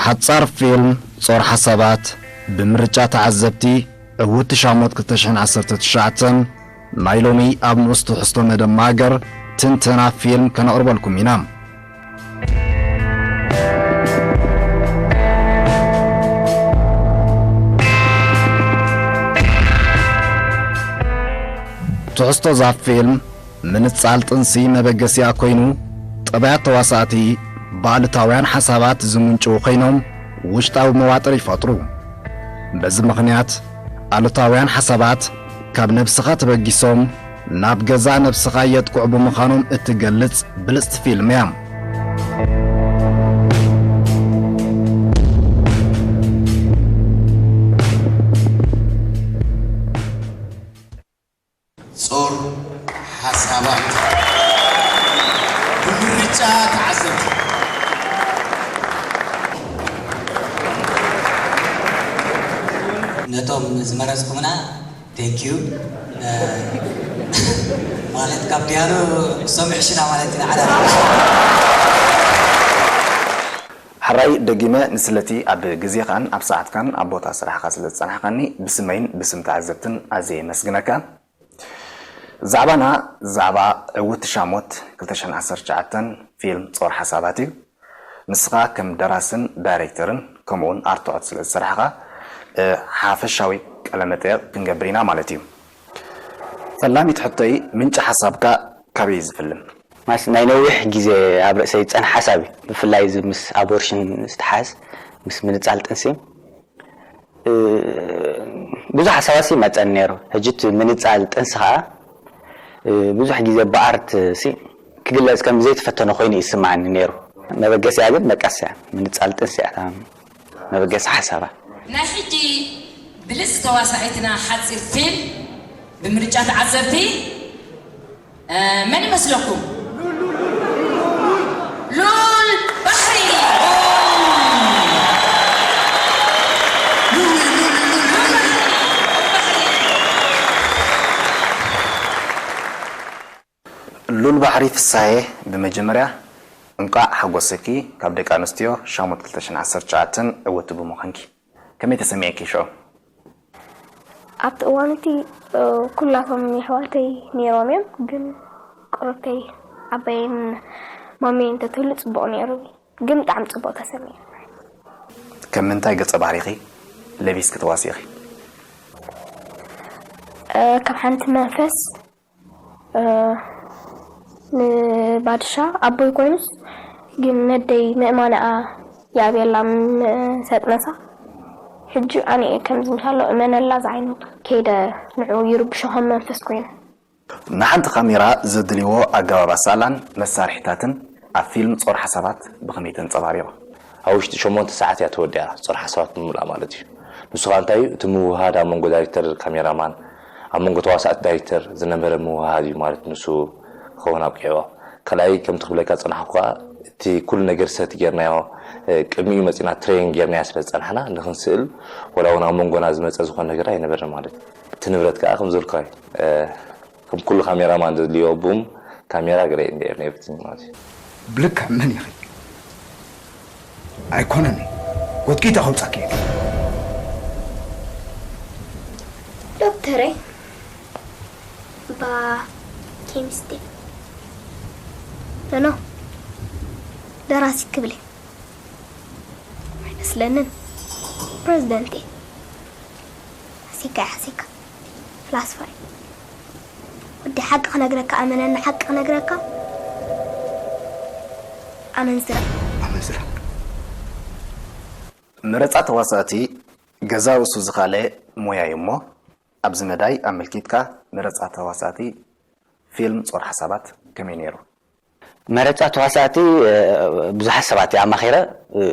ሓጻር ፊልም ጾር ሓሳባት፣ ብምርጫ ተዓዘብቲ ዕዉት ሻሞት ክልተ ሽሕን ዓሰርተ ትሽዓተን፣ ናይ ሎሚ ኣብ ንኡስ ትሕዝቶ መደብ ማእገር ትንተና ፊልም ከነቕርበልኩም ኢና። ትሕዝቶ እዛ ፊልም፣ ምንጻል ጥንሲ መበገሲኣ ኮይኑ፣ ጠባያት ተዋሳእቲ ብኣሉታውያን ሓሳባት ዝምንጭዉ ኮይኖም፣ ውሽጣዊ መዋጥር ይፈጥሩ። በዚ ምኽንያት፣ ኣሉታውያን ሓሳባት ካብ ነብስኻ ተበጊሶም ናብ ገዛእ ነብስኻ የጥቅዑ ብምዃኖም እትገልጽ ብልጽቲ ፊልም እያ። ጾር ሓሳባት ብምርጫ ተዓዘብቲ። ነቶም ዝመረጽኩምና፣ thank you። እ፣ ማለት ካብ ፒያኖ ክሰምዕ ሽና ማለት ኢና፣ ዓዳ። ሕራይ ደጊመ ንስለቲ ኣብ ግዜኻን ኣብ ሰዓትካን ኣብ ቦታ ስራሕኻ ስለ ዝጸናሕካኒ ብስመይን ብስም ተዓዘብትን ኣዝየ የመስግነካ። ዛዕባና ዛዕባ ዕውት ሻሞት ክልተ ሽሕን ዓሰርተ ትሽዓተን ፊልም ጾር ሓሳባት እዩ። ንስኻ ከም ደራስን ዳይሬክተርን ከምኡውን ኣርትዖት ስለ ዝሰራሕኻ፣ እ፣ ሓፈሻዊ ቃለ መጠየቕ ክንገብር ኢና ማለት እዩ። ፈላሚት ሕቶይ፣ ምንጪ ሓሳብካ ካበይ እዩ ዝፍልም? ማስ ናይ ነዊሕ ግዜ ኣብ ርእሰይ ዝጸንሐ ሓሳብ እዩ። ብፍላይ እዚ ምስ ኣቦርሽን ዝተሓዝ፣ ምስ ምንጻል ጥንሲ፣ እ፣ ብዙሕ ሓሳባት ይመጸኒ ነይሩ። ሕጂ እቲ ምንጻል ጥንሲ ከኣ፣ እ፣ ብዙሕ ግዜ ብኣርት ሲ ክግለጽ ከም ዘይተፈተነ ኮይኑ እዩ ዝስምዓኒ ነይሩ። መበገሲኣ ግን መቃስ እያ። ምንጻል ጥንሲ እያ እታ መበገሲ ሓሳባ። ናይ ሕጂ ብልጽቲ ተዋሳኢትና ሓጺር ፊልም ብምርጫ ተዓዘብቲ እ፣ መን ይመስለኩም? ሉል ባሕሪ። ሉል ባሕሪ ፍሳሐ፣ ብመጀመርያ እንቋዕ ሓጎሰኪ፣ ካብ ደቂ ኣንስትዮ ሻሞት ክልተ ሽሕን ዓሰርተ ትሽዓተን ዕውቲ ብምዃንኪ። ከመይ ተሰሚዕኪ ሽዑ? ኣብቲ እዋን እቲ፣ እ፣ ኩላቶም የሕዋተይ ነይሮም እዮም፣ ግን ቅሩብተይ ዓባየይን ማመየይን እንተትህሉ ጽቡቕ ነይሩ። ግን ብጣዕሚ ጽቡቕ ተሰሚዑ። ከም ምንታይ ገጸ ባህሪኺ ለቢስኪ ተዋሲእኺ? እ፣ ከም ሓንቲ መንፈስ፣ እ፣ ንባድሻ ኣቦይ ኮይኑስ፣ ግን ነደይ ምእማንኣ የኣብየላ ምስ ኣጥነሳ፣ ሕጂ ኣነ እየ ከምዚ ምስ ኣሎ እመነላ ዝዓይነቱ ከይደ ንዕኡ ይርብሾ ከም መንፈስ ኮይነ። ንሓንቲ ካሜራ ዘድልይዎ ኣገባብ ኣሳእላን መሳርሒታትን ኣብ ፊልም ጾር ሓሳባት ብኸመይ ተንጸባሪቑ? ኣብ ውሽጢ ሸሞንተ ሰዓት እያ ተወዲኣ፣ ጾር ሓሳባት ብምልኣ ማለት እዩ። ንሱ ኸኣ እንታይ እዩ? እቲ ምውህሃድ ኣብ መንጎ ዳይሬክተር፣ ካሜራማን፣ ኣብ መንጎ ተዋሳእቲ ዳይሬክተር ዝነበረ ምውህሃድ እዩ ማለት ንሱ ክኸውን ኣብቂዕዎ። ካልኣይ ከምቲ ክብለካ ዝጸናሕኩ ከኣ እቲ ኩሉ ነገር ሰት ጌርናዮ፣ እ፣ ቅድሚኡ መጺና ትሬን ጌርናያ ስለ ዝጸናሕና ንኽንስእል ወላ እውን ኣብ መንጎና ዝመጸ ዝኾነ ነገር ኣይነበረን ማለት እዩ። እቲ ንብረት ከኣ ከም ዝበልካዮ፣ እ፣ ከም ኩሉ ካሜራማን ዘድልዮ ቡም፣ ካሜራ፣ ገለ and everything ማለት እዩ። ብልክዕ መን ኢኺ? ኣይኮነን፣ ጎትኪተ ከውጻኪ እየ። ዶክተረይ፣ ባ ኬሚስቲ፣ ኖ፣ ደራሲ ክብል እየ። ኣይመስለንን። ፕረዚደንት እየ። ሓሲካ እየ ሓሲካ። ፍላስፋ እየ። ወዲ ሓቂ ክነግረካ ኣመነኒ ሓቂ ክነግረካ ኣመንዝራ። ኣመንዝራ። መረጻ ተዋሳእቲ ገዛ ርእሱ ዝኻለ ሞያ እዩ እሞ ኣብዚ መዳይ ኣመልኪትካ መረጻ ተዋሳእቲ ፊልም ጾር ሓሳባት ከመይ ነይሩ? መረጻ ተዋሳእቲ ብዙሓት ሰባት እየ ኣማኺረ።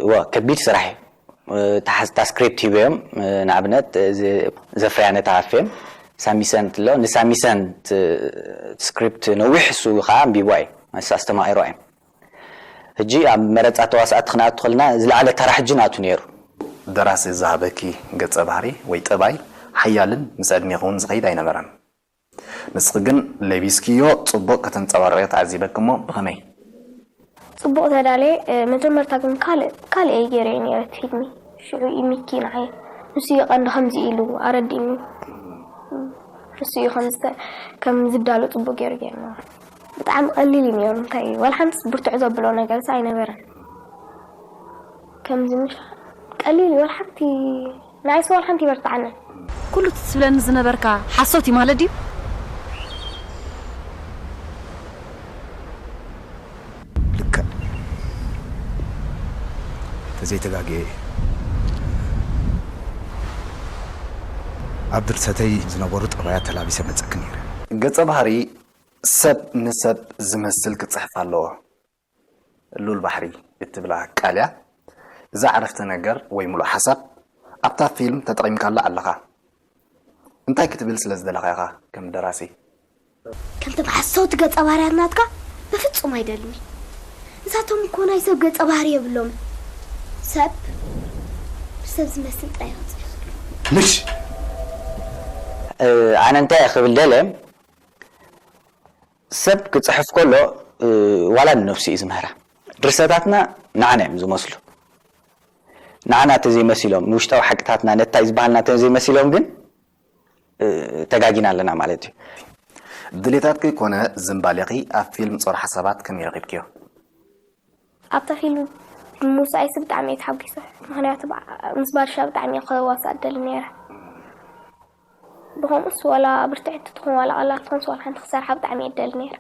እወ ከቢድ ስራሕ እዩ። እታ ስክሪፕት ሂበዮም ንኣብነት ዘፍርያ ነታ ፌም ሳሚሰንት ኣሎ። ንሳሚሰንት ስክሪፕት ነዊሕ እሱ ከዓ ኣንቢብዋ እዩ። ንሱ ኣስተማቒርዋ እዩ። ሕጂ ኣብ መረጻ ተዋሳእቲ ክንኣቱ ከለና ዝለዓለ ተራ ሕጂ ናቱ ነይሩ። ደራሲ ዝሃበኪ ገጸ ባህሪ ወይ ጠባይ ሓያልን ምስ ዕድሜኺ እውን ዝኸይድ ኣይነበረን። ንስኺ ግን ለቢስክዮ ጽቡቕ ከተንጸባርቕዮ ተዓዚበኪ እሞ ብኸመይ? ጽቡቕ ተዳለየ። እ፣ መጀመርታ ግን ካልእ፣ ካልእ እየ ገይረዮ ነይረ እቲ ፊልሚ። ሽዑ እዩ ሚኪ ንዓይ፣ ንሱ እዩ ቀንዲ ከምዚ ኢሉ ኣረዲእኒ። ንሱ እዩ ከም ዝተ-፣ ከም ዝዳሎ ጽቡቕ ገይሩ ገይርዎ። ብጣዕሚ ቀሊል እዩ ነይሩ። እንታይ እዩ፣ ዋላ ሓንቲስ ብርቱዕ ዘብሎ ነገርስ ኣይነበረን። ከምዚ ምሽ ቀሊል እዩ፣ ዋላ ሓንቲ፣ ንዓይስ ዋላ ሓንቲ ይበርትዓኒ። ኩሉ እቲ ትብለኒ ዝነበርካ ሓሶት እዩ ማለት ድዩ? ልክዕ። ተዘይተጋግየ እየ። ኣብ ድርሰተይ ዝነበሩ ጠባያት ተላቢሰ መጸኪ ነይረ። ገጸ ባህሪ ሰብ ንሰብ ዝመስል ክጽሕፍ ኣለዎ። ሉል ባሕሪ እትብላ ቃል እያ። እዛ ዓረፍተ ነገር ወይ ምሉእ ሓሳብ ኣብታ ፊልም ተጠቒምካላ ኣለኻ። እንታይ ክትብል ስለ ዝደለኻ ኢኻ ከም ደራሲ? ከምቶም ሓሰውቲ ገጸ ባህርያት ናትካ በፍጹም ኣይደልን እየ። ንሳቶም እኮ ናይ ሰብ ገጸ ባህሪ የብሎምን። ሰብ ብሰብ ዝመስል ጥራይ እዮም ዝጽሕፉ። ምሽ ኣነ እንታይ ክብል ደለ ሰብ ክፅሕፍ ከሎ ዋላ ንነብሱ እዩ ዝምህራ። ድርሰታትና ንዓና እዮም ዝመስሉ። ንዓና ተዘይመሲሎም ንውሽጣዊ ሓቅታትና ነታይ ዝበሃልና ተዘይመሲሎም ግን ተጋጊና ኣለና ማለት እዩ። ድሌታትኪ ኮነ ዝንባሌኺ ኣብ ፊልም ጾር ሓሳባት ከመይ ረኺብክዮ? ኣብታ ፊልም ብምውሳኣይሲ ብጣዕሚ እየ ተሓጒሰ። ምኽንያቱ ምስ ባርሻ ብጣዕሚ እየ ክዋሳእ እደሊ ነይረ። ብኸምኡስ ዋላ ብርትዕቲ ትኹን ዋላ ቀላል ትኹንስ ዋላ ሓንቲ ክሰርሓ ብጣዕሚ እየ እደሊ ነይረ።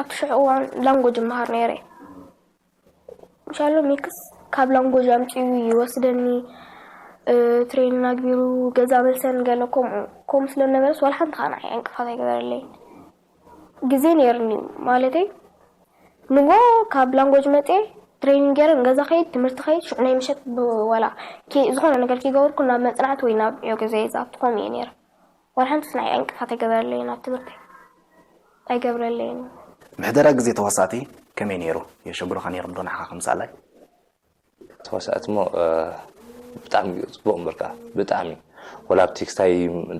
ኣብቲ ሽዑ እዋን ላንጎጅ እመሃር ነይረ እየ። ምሻሎ ሚክስ ካብ ላንጎጅ ኣምፂኡ ይወስደኒ። ትሬኒን ኣግቢሩ ገዛ መልሰኒ ገለ ከምኡ ከምኡ ስለ ነበረስ ዋላ ሓንቲ ከዓ ንዓይ ዕንቅፋት ኣይገበረለይን። ግዜ ነይርኒ ማለተይ ንጎ ካብ ላንጎጅ መፅየ ትሬኒን ገይረ ንገዛ ከይድ ትምህርቲ ከይድ ሽዑ ናይ ምሸት ዋላ ዝኾነ ነገር ከይገበርኩ ናብ መፅናዕቲ ወይ ናብ ዕዮ ገዛ እየ ዝኣቱ ከምኡ እየ ነይረ። ዋላ ሓንቲስ ንዓይ ዕንቅፋት ኣይገበረለይን ኣብ ትምህርተይ ኣይገብረለይን። ምሕደራ ግዜ ተዋሳእቲ ከመይ ነይሩ? የሸግሩኻ ነይሮም ዶ ንዓኻ ከም ሰኣላይ? ተዋሳእቲ እሞ ብጣዕሚ እዩ ፅቡቕ እምበር ከዓ ብጣዕሚ ወላ ኣብ ቴክስታይ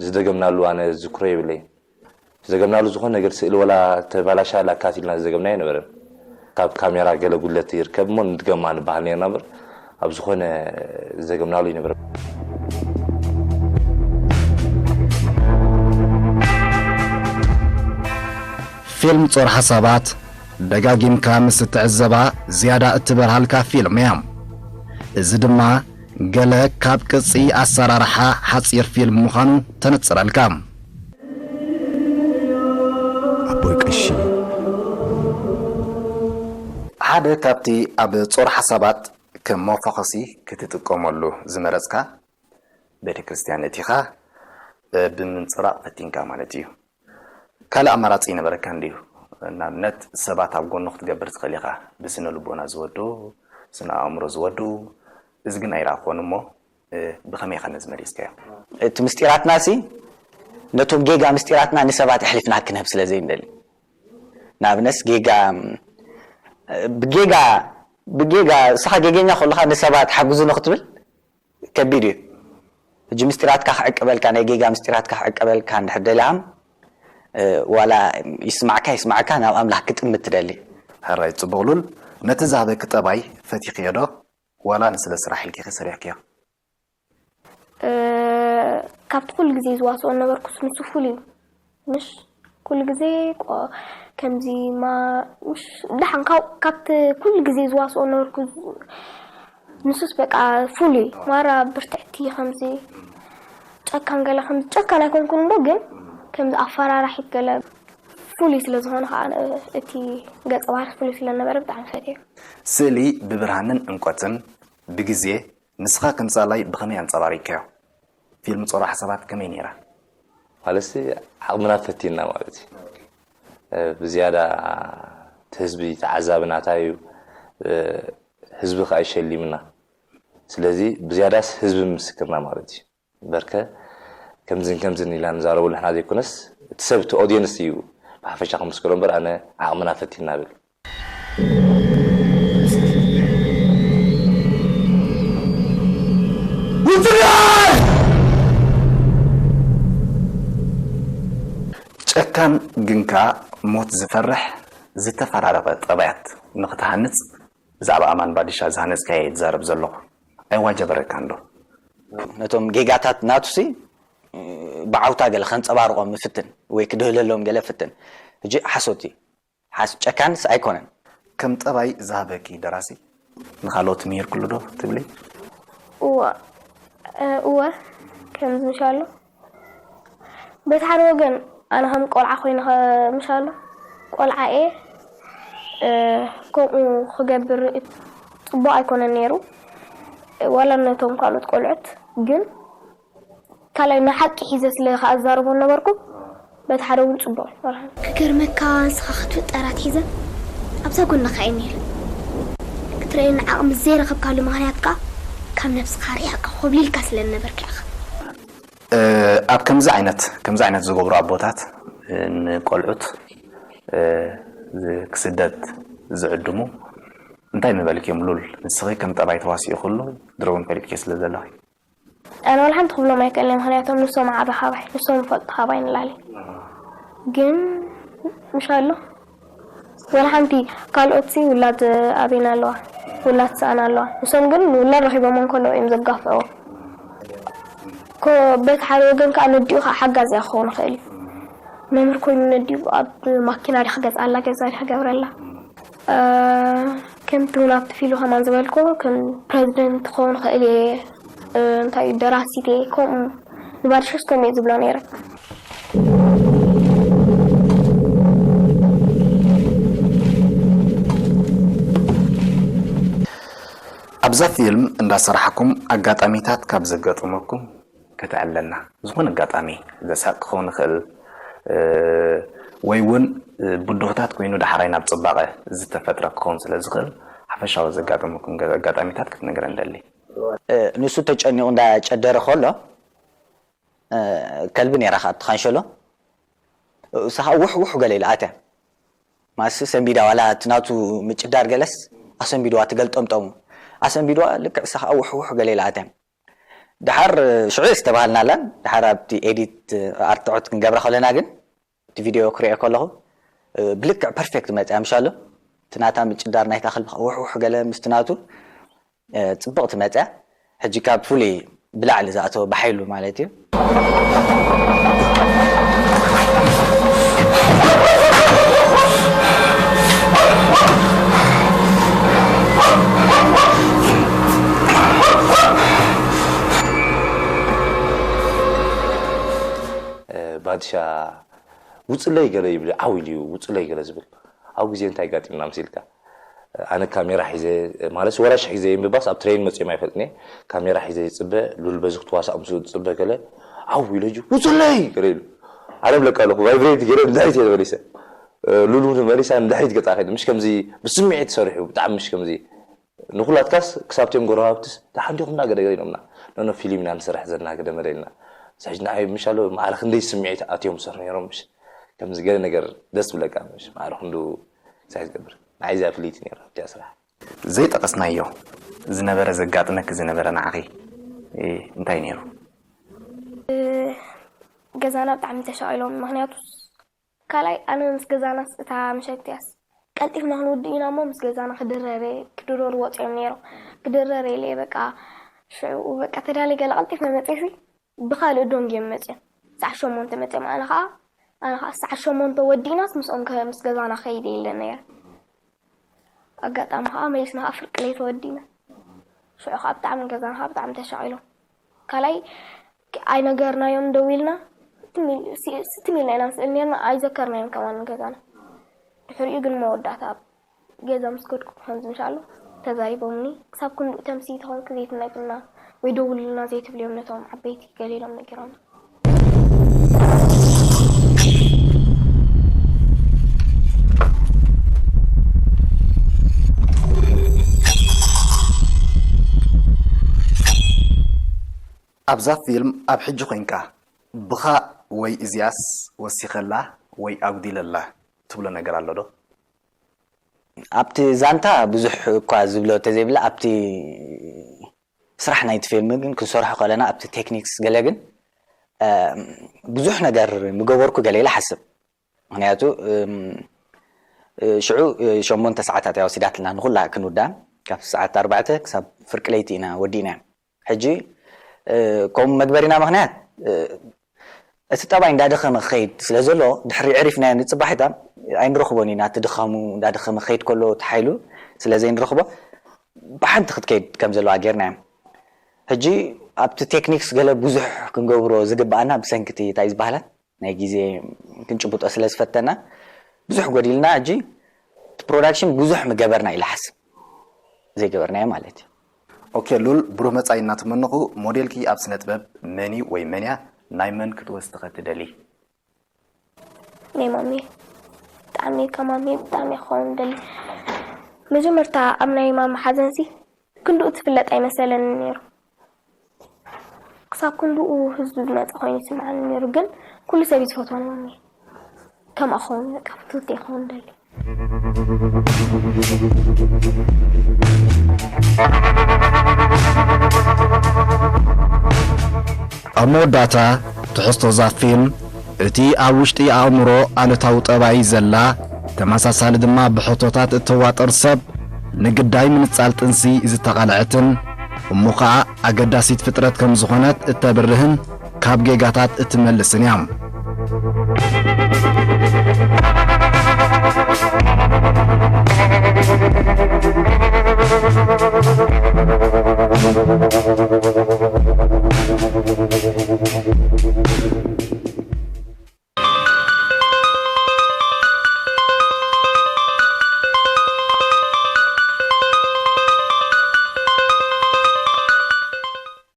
ዝደገምናሉ ኣነ ዝዝክሮ የብለይን። ዝደገምናሉ ዝኾነ ነገር ስእሊ ወላ ተባላሻ ላካት ኢልና ዝደገምና ኣይነበረን። ካብ ካሜራ ገለ ጉድለት ይርከብ እሞ ንድገማ ንበሃል ነርና እምበር ኣብ ዝኾነ ዝደገምናሉ ኣይነበረን። ፊልም ጾር ሓሳባት ደጋጊምካ ምስ እትዕዘባ ዝያዳ እትበርሃልካ ፊልም እያ። እዚ ድማ ገለ ካብ ቅጺ ኣሰራርሓ ሓጺር ፊልም ምዃኑ ተነጽረልካ። ኣቦይ ቀሺ። ሓደ ካብቲ ኣብ ጾር ሓሳባት ከም መፈኸሲ ክትጥቀመሉ ዝመረጽካ ቤተ ክርስቲያን እቲኻ ብምንጽራቕ ፈቲንካ ማለት እዩ። ካልእ ኣማራጺ ይነበረካን ድዩ? ንኣብነት ሰባት ኣብ ጎኑ ክትገብር ትኽእል ኢኻ፣ ብስነ ልቦና ዝወድኡ፣ ስነ ኣእምሮ ዝወድኡ፣ እዚ ግን ኣይረኣኽዎን እሞ ብኸመይ ኢኻ ነዚ መሊስካዮ? እቲ ምስጢራትና ሲ ነቶም ጌጋ ምስጢራትና ንሰባት ኣሕሊፍና ክንህብ ስለ ዘይንደሊ። ንኣብነስ ጌጋ ብጌጋ ብጌጋ እስኻ ጌገኛ ከለኻ ንሰባት ሓግዙ ንክትብል ከቢድ እዩ። ሕጂ ምስጢራትካ ክዕቀበልካ ናይ ጌጋ ምስጢራትካ ክዕቀበልካ እንድሕር ደሊኻ ዋላ ይስማዕካ ይስማዕካ ናብ ኣምላኽ ክጥምት ትደሊ። ሕራይ ጽቡቕ ሉል ነቲ ዝሃበኪ ጠባይ ፈቲኽዮ ዶ ዋላ ንስለ ስራሕ ኢልኪ ሰሪሕክዮ? ካብቲ ኩሉ ግዜ ዝዋስኦ ነበርኩስ ንሱ ፍሉይ እዩ። ምሽ ኩሉ ግዜ ከምዚ ማ ምሽ ደሓን ካብ ካብቲ ኩሉ ግዜ ዝዋስኦ ነበርኩ ንሱስ በቃ ፍሉይ ማራ ብርትዕቲ ከምዚ ጨካን ገለ ከምዚ ጨካን ኣይኮንኩን እምበር ግን ከምዚ ኣፈራራሒት ገለ ፍሉይ ስለ ዝኾነ ከዓ እቲ ገፀ ባህሪ ፍሉይ ስለ ነበረ ብጣዕሚ ፈትየ። ስእሊ ብብርሃንን ዕምቆትን ብግዜ ንስኻ ከም ሳላይ ብኸመይ ኣንጸባሪቕካዮ? ፊልም ጾሮ ሓሳባት ከመይ ነይራ? ማለትሲ ዓቕምና ፈቲንና ማለት እዩ። ብዝያዳ እቲ ህዝቢ ተዓዛቢ ናታ እዩ። ህዝቢ ከዓ ይሸሊምና። ስለዚ ብዝያዳስ ህዝቢ ምስክርና ማለት እዩ። በርከ ከምዝን ከምዝን ኢልና ንዛረበሉ ንሕና ዘይኮነስ እቲ ሰብ እቲ ኦድየንስ እዩ ብሓፈሻ ክምስክሮ እምበር ኣነ ዓቕምና ፈቲንና ብል። ጨካን ግንካ ሞት ዝፈርሕ ዝተፈራረቐ ጠባያት ንኽትሃንጽ ብዛዕባ ኣማን ባዲሻ ዝሃነጽካዮ እየ ዝዛረብ ዘለኹ። ኣይዋጀበረካን ዶ? ነቶም ጌጋታት ናቱሲ ብዓውታ ገለ ከንጸባርቖም ምፍትን ወይ ክድህለሎም ገለ ፍትን። ሕጂ ሓሶት እዩ። ሓስ ጨካንስ ኣይኮነን። ከም ጠባይ ዝሃበኪ ደራሲ ንኻልኦት ምሂርክሉ ዶ ትብሊ? እወ እወ ከምዚ ምሻሎ በቲ ሓደ ወገን ኣነ ከም ቆልዓ ኮይነ ምሻሎ ቆልዓ እየ ከምኡ ክገብር ፅቡቅ ኣይኮነን ነይሩ ዋላ ነቶም ካልኦት ቆልዑት ግን ካልኣይ ንሓቂ ሒዘ ስለ ከኣዛርቦ ነበርኩ በቲ ሓደ እውን ፅቡቅ ኣይኮነን። ክገርመካ ንስኻ ክትፍጠር ኣትሒዘ ኣብዛ ጎንኻ እየ ነይረ ክትረየኒ ዓቕሚ ዘይረኸብካሉ ምኽንያት ከኣ ካብ ነብስኻ ርሒቕካ ኮብሊልካ ስለ ዝነበርካ ኢኻ። ኣብ ከምዚ ዓይነት ከምዚ ዓይነት ዝገብሩ ኣቦታት ንቆልዑት ክስደት ዝዕድሙ እንታይ ምበልክዮም ሉል ንስኺ ከም ጠባይ ተዋሲኡ ኩሉ ድሮ እውን ፈሊጥኪ ስለ ዘለኺ ኣነ ዋላ ሓንቲ ክብሎም ኣይክእልን ምክንያቶም ንሶም ዓቢ ካባይ ንሶም ይፈልጡ ካባይ ንላሊ ግን ምሻሎ ወላ ሓንቲ ካልኦት ሲ ውላድ ኣበይና ኣለዋ ውላድ ሰኣና ኣለዋ ንሶም ግን ውላድ ረኪቦም እንከለዉ እዮም ዘጋፍዕዎ በቲ ሓደ ወገን ከዓ ነዲኡ ከዓ ሓጋዚ ክኸውን ይኽእል እዩ መምህር ኮይኑ ነዲኡ ኣብ ማኪና ዲ ክገዝኣላ ገዛ ዲ ክገብረላ ከምቲ እውን ኣብቲ ፊልም ከማን ዝበልክዎ ከም ፕረዚደንት ክኸውን ይኽእል እየ እንታይ እዩ ደራሲት እየ ከምኡ ንባድሽስ ከምኡ እየ ዝብሎ ነይረ ኣብዛ ፊልም እንዳሰራሕኩም ኣጋጣሚታት ካብ ዘጋጠመኩም ከተዕልለና ዝኾነ ኣጋጣሚ ዘሳቅ ክኸውን ይኽእል ወይ እውን ብድሆታት ኮይኑ ዳሕራይ ናብ ፅባቐ ዝተፈጥረ ክኸውን ስለ ዝኽእል ሓፈሻዊ ዘጋጠመኩም ኣጋጣሚታት ክትነግረን ደሊ። ንሱ ተጨኒቑ እንዳጨደረ ከሎ ከልቢ ነይራ ከዓ ትኻንሸሎ እሳ ከዓ ውሕ ውሕ ገለ ኢላ ኣትያ ማስ ሰንቢዳ ዋላ እቲ ናቱ ምጭዳር ገለስ ኣሰንቢድዋ ትገልጠምጠሙ ኣሰንቢድዋ ልክዕ እሳ ከዓ ውሕ ውሕ ገለ ኢላ ኣትያ ድሓር ሽዑ ዝተባሃልናላን ድሓር ኣብቲ ኤዲት ኣርትዖት ክንገብራ ከለና ግን እቲ ቪድዮ ክሪኦ ከለኹ ብልክዕ ፐርፌክት መፅያ ምሻሉ እቲ ናታ ምጭዳር ናይታ ክልቢ ውሕውሕ ገለ ምስቲ ናቱ ፅብቕቲ መፅያ ሕጂ ካብ ፍሉይ ብላዕሊ ዝኣተወ ብሓይሉ ማለት እዩ ባድሻ ውፅለይ ገለ ይብል ዓው ኢሉ እዩ ውፅለይ ገለ ዝብል ኣብ ግዜ እንታይ ጋጢምና ምስ ኢልካ ኣነ ካሜራ ሒዘ ማለት ወራሽ ሒዘ ምባስ ኣብ ትሬን መፅኦም ኣይፈልጥን እየ ካሜራ ሒዘ ይፅበ ሉል በዚ ክትዋሳእ ምስ ዝፅበ ገለ ዓው ኢለ ጅ ውፅለይ ገለ ኢሉ ኣነ ብለካ ኣለኩ ቫይብሬት ገለ ንድሕሪት እየ ተመሊሰ ሉል እውን መሊሳ ንድሕሪት ገፃ ከይደ ምሽ ከምዚ ብስምዒት ሰሪሑ ብጣዕሚ ምሽ ከምዚ ንኹላትካስ ክሳብ ቲኦም ጎረባብትስ ደሓን ዲኹም ና ገለ ገለ ኢሎምና ኖኖ ፊልም ኢና ንሰርሕ ዘለና ገለ መለ ኢልና ሕጂ ንዓይ ምሽ ኣሎ ማዕረ ክንደይ ስምዒት ኣትዮም ዝሰርሑ ነይሮም ምሽ ከምዚ ገለ ነገር ደስ ትብለካ ምሽ ማዕረ ክንዱ ክሳይ ትገብር ንዓይ እዚኣ ፍልይቲ ነይራ ኣብቲኣ ስራሕ ዘይጠቐስናዮ ዝነበረ ዘጋጥመኪ ዝነበረ ንዓኺ እንታይ ነይሩ? ገዛና ብጣዕሚ ተሻቒሎም ምኽንያቱ ካልኣይ ኣነ ምስ ገዛናስ እታ ምሸት እያስ ቀልጢፍና ክንውድእ ኢና እሞ ምስ ገዛና ክድረረ ክድረሩ ወፂኦም ነይሮም ክድረረ ኢለ በቃ ሽዑ በቃ ተዳለ ገለ ቀልጢፍና መፅእሲ ብካልእ ዶንግ እዮም መፅኦም ሰዓት ሸሞንተ መፅኦም ኣነ ከዓ ኣነ ከዓ ሰዓት ሸሞንተ ወዲእናስ ምስኦም ምስ ገዛና ከይደ ኢለ ነይረ ኣጋጣሚ ከዓ መሊስና ከዓ ፍርቂ ለይቲ ወዲእና ሽዑ ከዓ ብጣዕሚ ገዛና ከዓ ብጣዕሚ ተሻቒሎም ካልኣይ ኣይነገርናዮም ደው ኢልና ስትም ኢልና ኢና ንስእል ነርና ኣይዘከርናዮም ከማን ንገዛና ድሕሪኡ ግን መወዳእታ ኣብ ገዛ ምስ ከድኩ ከምዚ ምሻሎ ተዛሪቦምኒ ክሳብ ክንድኡ ተምሲ ተኾንኪ ዘይትነግርና ወይ ደውልልና ዘይትብልዮም ነቶም ዓበይቲ ገሊሎም ነጊሮም ኣብዛ ፊልም ኣብ ሕጂ ኮይንካ ብኻ ወይ እዚኣስ ወሲኸላ ወይ ኣጉዲለላ ትብሎ ነገር ኣሎ ዶ? ኣብቲ ዛንታ ብዙሕ እኳ ዝብሎ ተዘይብላ ኣብቲ ስራሕ ናይቲ ፊልም ግን ክንሰርሖ ከለና ኣብቲ ቴክኒክስ ገለ ግን ብዙሕ ነገር ምገበርኩ ገለ ኢለ ሓስብ ምክንያቱ ሽዑ ሸሞንተ ሰዓታት እያ ወሲዳትና ንኹላ ክንውዳ። ካብ ሰዓት ኣርባዕተ ክሳብ ፍርቂ ለይቲ ኢና ወዲእና። ሕጂ ከምኡ መግበሪና ምኽንያት እቲ ጠባይ እንዳደኸመ ክኸይድ ስለ ዘሎ፣ ድሕሪ ዕሪፍናዮ ንፅባሒታ ኣይንረኽቦን ኢና። እቲ ድኻሙ እንዳደኸመ ክኸይድ ከሎ እቲ ሓይሉ ስለ ዘይንረኽቦ፣ ብሓንቲ ክትከይድ ከም ዘለዋ ጌርናዮ። ሕጂ ኣብቲ ቴክኒክስ ገለ ብዙሕ ክንገብሮ ዝግብኣና ብሰንኪ እቲ እንታይ ዝበሃላ ናይ ግዜ ክንጭብጦ ስለ ዝፈተና ብዙሕ ጎዲልና። ሕጂ እቲ ፕሮዳክሽን ብዙሕ ምገበርና ኢለ ሓስብ ዘይገበርናዮ ማለት እዩ። ኦኬ ሉል፣ ብሩህ መጻኢ እናተመነኹ፣ ሞዴልኪ ኣብ ስነ ጥበብ መን እዩ ወይ መን እያ? ናይ መን ክትወስድኸ ትደሊ? ናይ ማሚ። ብጣዕሚ ካብ ማሚ ብጣዕሚ ክኸውን ደሊ። መጀመርታ ኣብ ናይ ማሚ ሓዘንሲ ክንድኡ ትፍለጥ ኣይመሰለኒ ነይሩ። ክሳብ ክንድኡ ህዝቢ ዝመፀ ኮይኑ ይስምዓኒ ነይሩ። ግን ኩሉ ሰብ እዩ ዝፈትዋ ንማሚ። ከምኣ ክኸውን በቃ ፍትውቲ ክኸውን ደሊ። ኣብ መወዳእታ፣ ትሕዝቶ እዛ ፊልም፣ እቲ ኣብ ውሽጢ ኣእምሮ ኣሉታዊ ጠባይ ዘላ፣ ተመሳሳሊ ድማ ብሕቶታት እተዋጥር ሰብ፣ ንግዳይ ምንጻል ጥንሲ ዝተቓልዐትን እሞ ኸኣ ኣገዳሲት ፍጥረት ከም ዝኾነት እተብርህን ካብ ጌጋታት እትመልስን እያ።